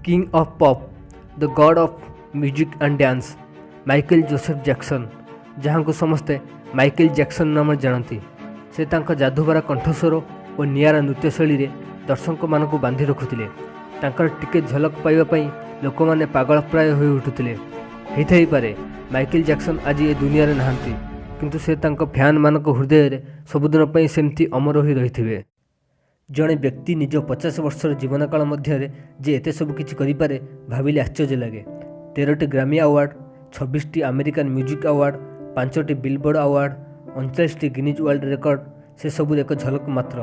King of pop, the god of music and dance, Michael Joseph Jackson, ଯାହାଙ୍କୁ ସମସ୍ତେ Michael Jackson ନାମରେ ଜାଣନ୍ତି। ସେ ତାଙ୍କ ଯାଦୁଭରା କଣ୍ଠସ୍ୱର ଓ ନିଆରା ନୃତ୍ୟଶୈଳୀରେ ଦର୍ଶକମାନଙ୍କୁ ବାନ୍ଧି ରଖୁଥିଲେ। ତାଙ୍କର ଟିକେ ଝଲକ ପାଇବା ପାଇଁ ଲୋକମାନେ ପାଗଳ ପ୍ରାୟ ହୋଇ ଉଠୁଥିଲେ। ହେଇଥାଇପାରେ ମାଇକେଲ ଜ୍ୟାକ୍ସନ୍ ଆଜି ଏ ଦୁନିଆରେ ନାହାନ୍ତି, କିନ୍ତୁ ସେ ତାଙ୍କ ଫ୍ୟାନ୍ମାନଙ୍କ ହୃଦୟରେ ସବୁଦିନ ପାଇଁ ସେମିତି ଅମର ହୋଇ ରହିଥିବେ। ଜଣେ ବ୍ୟକ୍ତି ନିଜ 50 ବର୍ଷର ଜୀବନକାଳ ମଧ୍ୟରେ ଯେ ଏତେ ସବୁ କିଛି କରିପାରେ, ଭାବିଲେ ଆଶ୍ଚର୍ଯ୍ୟ ଲାଗେ। 13ଟି ଗ୍ରାମୀ ଆୱାର୍ଡ଼, 26ଟି ଆମେରିକାନ୍ ମ୍ୟୁଜିକ୍ ଆୱାର୍ଡ଼, ପାଞ୍ଚଟି ବିଲବୋର୍ଡ଼ ଆୱାର୍ଡ଼, 39ଟି ଗିନିଜ୍ ୱାର୍ଲଡ ରେକର୍ଡ଼, ସେସବୁର ଏକ ଝଲକ ମାତ୍ର।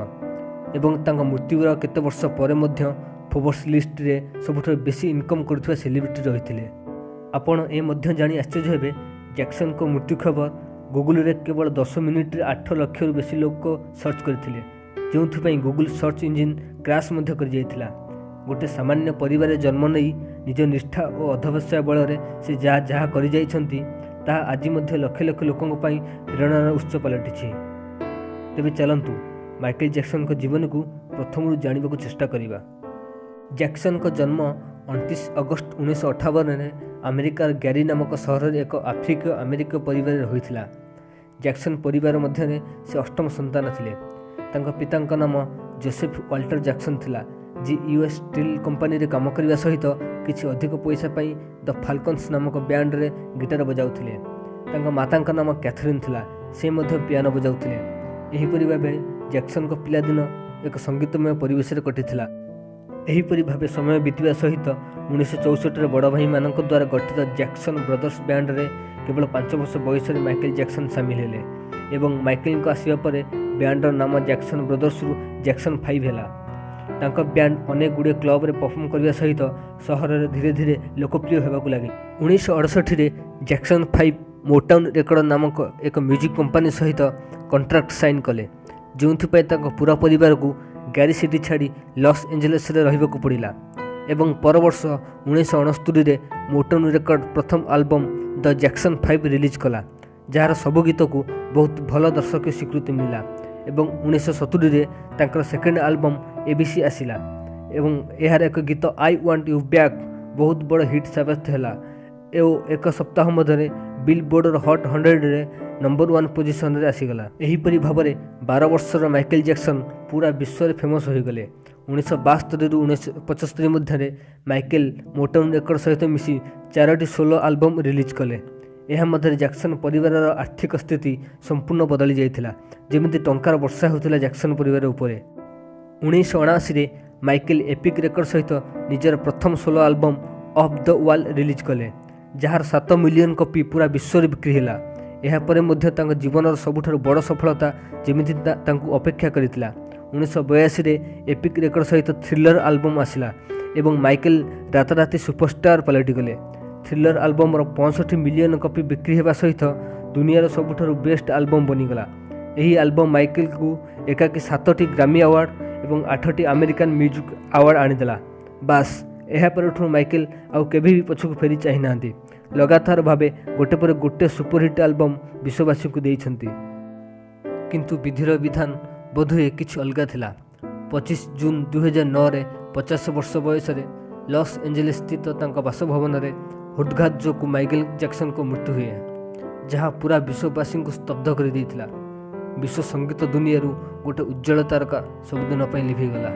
ଏବଂ ତାଙ୍କ ମୃତ୍ୟୁର କେତେ ବର୍ଷ ପରେ ମଧ୍ୟ ଫୋର୍ବସ୍ ଲିଷ୍ଟରେ ସବୁଠାରୁ ବେଶୀ ଇନକମ୍ କରୁଥିବା ସେଲିବ୍ରିଟି ରହିଥିଲେ। ଆପଣ ଏ ମଧ୍ୟ ଜାଣି ଆଶ୍ଚର୍ଯ୍ୟ ହେବେ, ଜ୍ୟାକ୍ସନ୍ଙ୍କ ମୃତ୍ୟୁ ଖବର ଗୁଗୁଲରେ କେବଳ 10 ମିନିଟରେ 8 ଲକ୍ଷରୁ ବେଶୀ ଲୋକ ସର୍ଚ୍ଚ କରିଥିଲେ, ଯେଉଁଥିପାଇଁ ଗୁଗୁଲ ସର୍ଚ୍ଚ ଇଞ୍ଜିନ୍ କ୍ରାସ୍ ମଧ୍ୟ କରିଯାଇଥିଲା। ଗୋଟେ ସାମାନ୍ୟ ପରିବାରରେ ଜନ୍ମ ନେଇ ନିଜ ନିଷ୍ଠା ଓ ଅଧ୍ୟବସାୟ ବଳରେ ସେ ଯାହା ଯାହା କରିଯାଇଛନ୍ତି, ତାହା ଆଜି ମଧ୍ୟ ଲକ୍ଷ ଲକ୍ଷ ଲୋକଙ୍କ ପାଇଁ ପ୍ରେରଣାର ଉତ୍ସ ପାଲଟିଛି। ତେବେ ଚାଲନ୍ତୁ, ମାଇକେଲ ଜ୍ୟାକ୍ସନ୍ଙ୍କ ଜୀବନୀକୁ ପ୍ରଥମରୁ ଜାଣିବାକୁ ଚେଷ୍ଟା କରିବା। ଜ୍ୟାକ୍ସନ୍ଙ୍କ ଜନ୍ମ 29 ଅଗଷ୍ଟ 1958ରେ ଆମେରିକାର ଗ୍ୟାରି ନାମକ ସହରରେ ଏକ ଆଫ୍ରିକୀୟ ଆମେରିକୀୟ ପରିବାରରେ ହୋଇଥିଲା। ଜ୍ୟାକ୍ସନ୍ ପରିବାର ମଧ୍ୟରେ ସେ ଅଷ୍ଟମ ସନ୍ତାନ ଥିଲେ। ତାଙ୍କ ପିତାଙ୍କ ନାମ ଜୋସେଫ ୱାଲ୍ଟର ଜ୍ୟାକ୍ସନ୍ ଥିଲା, ଯିଏ ୟୁଏସ୍ ଷ୍ଟିଲ୍ କମ୍ପାନୀରେ କାମ କରିବା ସହିତ କିଛି ଅଧିକ ପଇସା ପାଇଁ ଦ ଫାଲକନ୍ସ ନାମକ ବ୍ୟାଣ୍ଡରେ ଗିଟାର ବଜାଉଥିଲେ। ତାଙ୍କ ମାତାଙ୍କ ନାମ କ୍ୟାଥରିନ୍ ଥିଲା। ସେ ମଧ୍ୟ ପିଆନୋ ବଜାଉଥିଲେ। ଏହିପରି ଭାବେ ଜ୍ୟାକ୍ସନ୍ଙ୍କ ପିଲାଦିନ ଏକ ସଙ୍ଗୀତମୟ ପରିବେଶରେ କଟିଥିଲା। ଏହିପରି ଭାବେ ସମୟ ବିତିବା ସହିତ 1964ରେ ବଡ଼ ଭାଇମାନଙ୍କ ଦ୍ୱାରା ଗଠିତ ଜ୍ୟାକ୍ସନ୍ ବ୍ରଦର୍ସ ବ୍ୟାଣ୍ଡରେ କେବଳ 5 ବର୍ଷ ବୟସରେ ମାଇକେଲ ଜ୍ୟାକ୍ସନ୍ ସାମିଲ ହେଲେ ଏବଂ ମାଇକେଲଙ୍କ ଆସିବା ପରେ ବ୍ୟାଣ୍ଡର ନାମ ଜ୍ୟାକ୍ସନ୍ ବ୍ରଦର୍ସରୁ ଜ୍ୟାକ୍ସନ୍ ଫାଇଭ୍ ହେଲା। ତାଙ୍କ ବ୍ୟାଣ୍ଡ ଅନେକ ଗୁଡ଼ିଏ କ୍ଲବରେ ପରଫର୍ମ କରିବା ସହିତ ସହରରେ ଧୀରେ ଧୀରେ ଲୋକପ୍ରିୟ ହେବାକୁ ଲାଗିଲା। 1968ରେ ଜ୍ୟାକ୍ସନ୍ ଫାଇଭ୍ ମୋଟାଉନ୍ ରେକର୍ଡ଼ ନାମକ ଏକ ମ୍ୟୁଜିକ୍ କମ୍ପାନୀ ସହିତ କଣ୍ଟ୍ରାକ୍ଟ ସାଇନ୍ କଲେ, ଯେଉଁଥିପାଇଁ ତାଙ୍କ ପୁରା ପରିବାରକୁ ଗ୍ୟାରି ସିଟି ଛାଡ଼ି ଲସ୍ ଏଞ୍ଜେଲେସରେ ରହିବାକୁ ପଡ଼ିଲା। ଏବଂ ପରବର୍ଷ 1969ରେ ମୋଟାଉନ୍ ରେକର୍ଡ଼ ପ୍ରଥମ ଆଲବମ୍ ଦ ଜ୍ୟାକ୍ସନ୍ ଫାଇଭ୍ ରିଲିଜ୍ କଲା, ଯାହାର ସବୁ ଗୀତକୁ ବହୁତ ଭଲ ଦର୍ଶକୀୟ ସ୍ୱୀକୃତି ମିଳିଲା। ଏବଂ 1970ରେ ତାଙ୍କର ସେକେଣ୍ଡ ଆଲବମ୍ ଏବିସି ଆସିଲା ଏବଂ ଏହାର ଏକ ଗୀତ I want you back ବହୁତ ବଡ଼ ହିଟ୍ ସାବ୍ୟସ୍ତ ହେଲା ଓ ଏକ ସପ୍ତାହ ମଧ୍ୟରେ ବିଲ୍ ବୋର୍ଡ଼ର ହଟ୍ 100ରେ ନମ୍ବର ୱାନ୍ ପୋଜିସନରେ ଆସିଗଲା। ଏହିପରି ଭାବରେ 12 ବର୍ଷର ମାଇକେଲ ଜ୍ୟାକ୍ସନ୍ ପୁରା ବିଶ୍ୱରେ ଫେମସ୍ ହୋଇଗଲେ। 1972ରୁ 1975 ମଧ୍ୟରେ ମାଇକେଲ ମୋଟାଉନ୍ ରେକର୍ଡ଼ ସହିତ ମିଶି ଚାରୋଟି ସୋଲୋ ଆଲବମ୍ ରିଲିଜ୍ କଲେ। ଏହା ମଧ୍ୟରେ ଜ୍ୟାକ୍ସନ୍ ପରିବାରର ଆର୍ଥିକ ସ୍ଥିତି ସମ୍ପୂର୍ଣ୍ଣ ବଦଳି ଯାଇଥିଲା, ଯେମିତି ଟଙ୍କାର ବର୍ଷା ହେଉଥିଲା ଜ୍ୟାକ୍ସନ୍ ପରିବାର ଉପରେ। 1979ରେ ମାଇକେଲ ଏପିକ୍ ରେକର୍ଡ଼ ସହିତ ନିଜର ପ୍ରଥମ solo album of the wall release କଲେ, ଯାହାର 7 ମିଲିୟନ କପି ପୁରା ବିଶ୍ୱରେ ବିକ୍ରି ହେଲା। ଏହାପରେ ମଧ୍ୟ ତାଙ୍କ ଜୀବନର ସବୁଠାରୁ ବଡ଼ ସଫଳତା ଯେମିତି ତାଙ୍କୁ ଅପେକ୍ଷା କରିଥିଲା। 1982ରେ ଏପିକ୍ ରେକର୍ଡ଼ ସହିତ ଥ୍ରିଲର ଆଲବମ୍ ଆସିଲା ଏବଂ ମାଇକେଲ ରାତାରାତି ସୁପରଷ୍ଟାର ପାଲଟିଗଲେ। ଥ୍ରିଲର ଆଲବମ୍ର 65 ମିଲିୟନ କପି ବିକ୍ରି ହେବା ସହିତ ଦୁନିଆର ସବୁଠାରୁ ବେଷ୍ଟ ଆଲବମ୍ ବନିଗଲା। ଏହି ଆଲବମ୍ ମାଇକେଲକୁ ଏକାକୀ ସାତଟି ଗ୍ରାମୀ ଆୱାର୍ଡ଼ ଏବଂ ଆଠଟି ଆମେରିକାନ୍ ମ୍ୟୁଜିକ୍ ଆୱାର୍ଡ଼ ଆଣିଦେଲା। ବାସ୍, ଏହା ପରଠୁ ମାଇକେଲ ଆଉ କେବେ ବି ପଛକୁ ଫେରି ଚାହିଁନାହାନ୍ତି। ଲଗାତାର ଭାବେ ଗୋଟେ ପରେ ଗୋଟେ ସୁପରହିଟ୍ ଆଲବମ୍ ବିଶ୍ୱବାସୀଙ୍କୁ ଦେଇଛନ୍ତି। କିନ୍ତୁ ବିଧିର ବିଧାନ ବୋଧହୁଏ କିଛି ଅଲଗା ଥିଲା। 25 ଜୁନ୍ 2009ରେ 50 ବର୍ଷ ବୟସରେ ଲସ୍ ଏଞ୍ଜେଲେସ୍ ସ୍ଥିତ ତାଙ୍କ ବାସଭବନରେ ହୃଦଘାତ ଯୋଗୁଁ ମାଇକେଲ ଜ୍ୟାକ୍ସନଙ୍କ ମୃତ୍ୟୁ ହୁଏ, ଯାହା ପୁରା ବିଶ୍ୱବାସୀଙ୍କୁ ସ୍ତବ୍ଧ କରିଦେଇଥିଲା। ବିଶ୍ୱ ସଙ୍ଗୀତ ଦୁନିଆରୁ ଗୋଟେ ଉଜ୍ଜ୍ୱଳ ତାରକା ସବୁଦିନ ପାଇଁ ଲିଭିଗଲା।